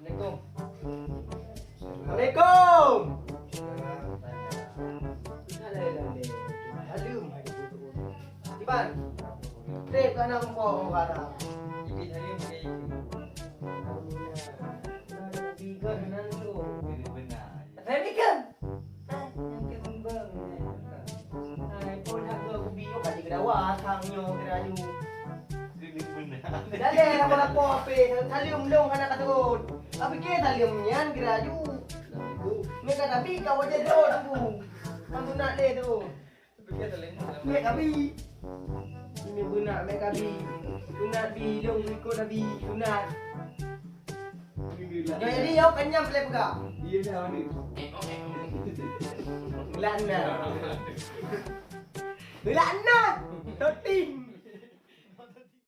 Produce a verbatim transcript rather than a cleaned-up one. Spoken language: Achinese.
Assalamualaikum. Assalamualaikum. Aduh, hai. Iban. Trép ka na rumpok barang. Ibit hari pakai itu. Tiga nan tu. Saya mikir. Ah, yang ketimbang. Hai, pun hak gua ubi, oh, kaji kedawa, sang nyo, kerayu. Daleh, lapor-lapor, apa? Saleuem lôn hana katurun. Apa ke saleuem nyan, kerayu? Mereka tapi kau aja dulu, tunggu. Kamu nak leh tu. Mek Abi. Ini beuna Mek Abi. Sunat bi, lôn ikut Abi. Sunat. Nyoe jadi, nyoe kenyang boleh pegang. Iya dah, mana? Belanda. Belanda.